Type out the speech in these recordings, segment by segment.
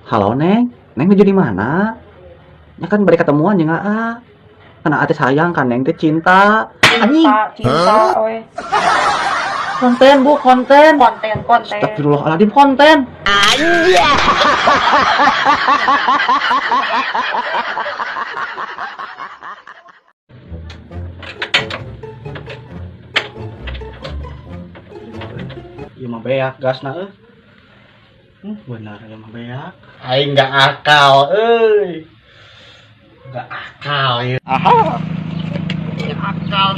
Halo Neng, Neng nuju di mana? Ya kan bari ketemuan jeung Aa. Karena ate sayang kan Neng teh cinta. Anjing. Cinta, cinta we. Konten Bu, konten. Konten, konten. Astagfirullahaladzim, konten. Ieu mah beak gasna euy. Benar ieu mah beak. Aing nggak akal euy. Nggak akal ieu. Aha. Nggak akal.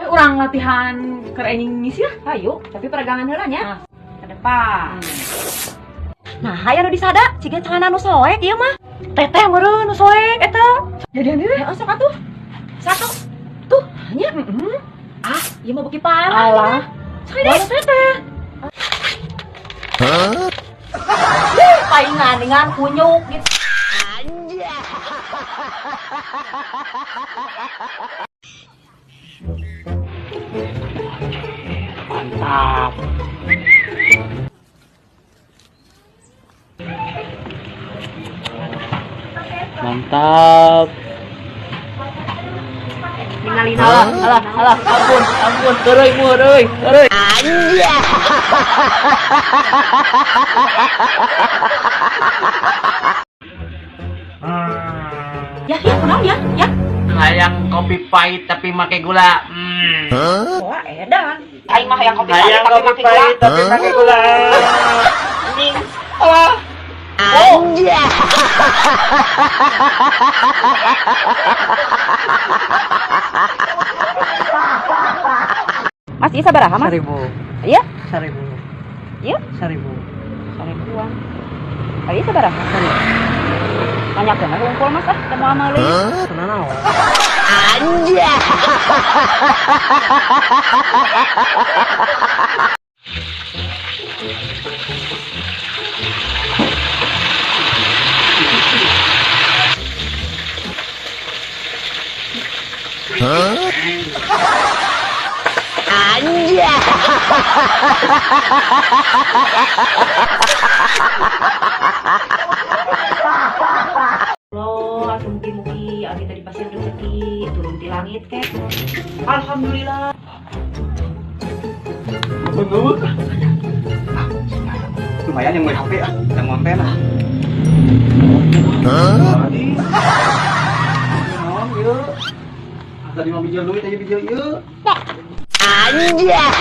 Urang latihan keur enjing ngisi lah. Hayu, tapi peregangan heula nya. Ke depan. Nah, aya nu disada, ciga celana nu soek ieu mah. Teteh meureun nu soek eta. Jadian ieu. Ya sok atuh. Satu. Tuh, nya. Heeh. Ah, ieu mah beuki parah. Alah. Sekali deui. Teteh. Paingan dengan kunyuk gitu. Mantap. Mantap. Ningali Alah, alah, alah, ampun, ampun, heureuy mu heureuy, heureuy. Ya, ya, kunaon ya? Ya. Hayang kopi pahit tapi make gula. Wah, edan. Aing mah hayang kopi pahit Hayang tapi kopi make gula. pahit tapi make gula. Anjing. Alah. Oh. Mas, ieu sabaraha, Mas? 1000. Iya? 1000. Iya? 1000. Seribuan. Ieu sabaraha? Banyak banget ngumpul Mas ah, teu moal meuli. Kunaon? Loh, atuh mugi-mugi abi tadi pasir rezeki turun di langit kek. Alhamdulillah. Lumayan yang beli HP ah, yang konten ah. Naon ieu? Tadi mah bijil duit aja bijil ieu. Anjay.